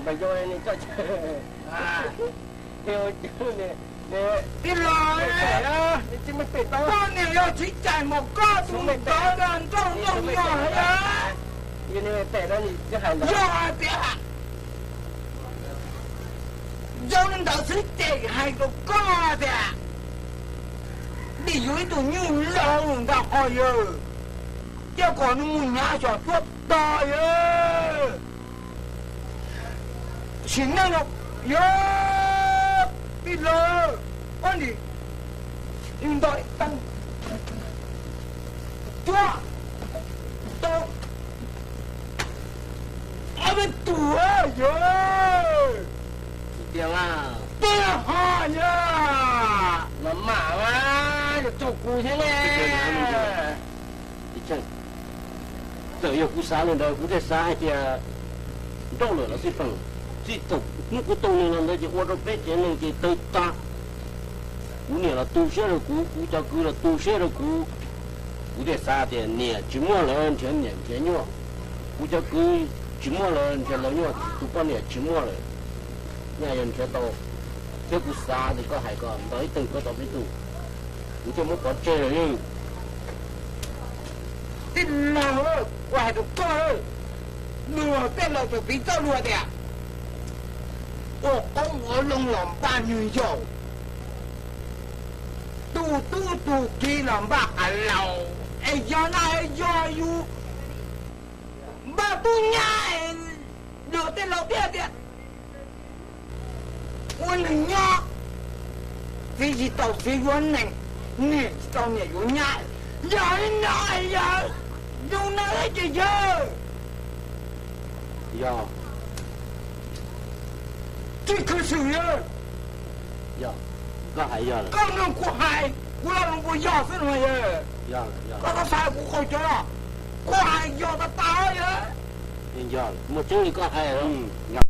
Mas yog nws txoj, tij laug, koj niam yog txiv cais mas koj tus ntawd nrauj nrauj nyuag yog, yog hais tias zoo li ntawd xwb ces hais rau koj tias, nim yuav ib tug nyuj laug ntag ho yawg, coj kom nws mus hnyav xyom cuab tog yawg. Sim neej no yog tij laug, koj nim nto ib tag cuab tau ob peb tug yawg. Tiag ho yawg. Mas mam mas yog raug kuv thiab ne. Txawm yog kuv xav li ntawd kuv thiaj xav hais tias nrauj lawm los xij peem, txij thaum hnub kuv tau nws los ntawd ces ua rau peb tsev neeg ces tawg tag. Kuv niam los tu siab rau kuv, kuv cov kwv los tu siab rau kuv. Kuv thiaj xav tias niam tsis muaj lawm nrhiav niam nrhiav nyuaj, kuv cov kwv tsis muaj lawm nrhiav laus nyuaj, tus poj niam tsis muaj lawm, nyaj yuav nrhiav tau. Thiab kuv xav tias koj hais kom nto ib teg cuab tau peb tug, kuv thiaj muab pov tseg lawm. Tij laug, kuv hais rau koj, luag tej laus txawm piv txoj lus tias ua qoob ua loo los npaj nwg yaus, tus tub tus kiv los npaj qas laus, es yog no yog yus npaj tub nyab, luag tej laus thiaj tias ua neeg nyob, txiv tsis tau txiv yuav neeg, niam tsis tau niam yuav nyab. Yog li no yog zoo no ces yawg, yog tsis khwv xwm yawg. Yog koj hais, yog koj nug kuv hais, kuv los nug puas yog xwb no yawg. Koj txhob xav kuv qhov cov los, kuv hais yog tas tas yawg. Muaj tseeb li koj hais.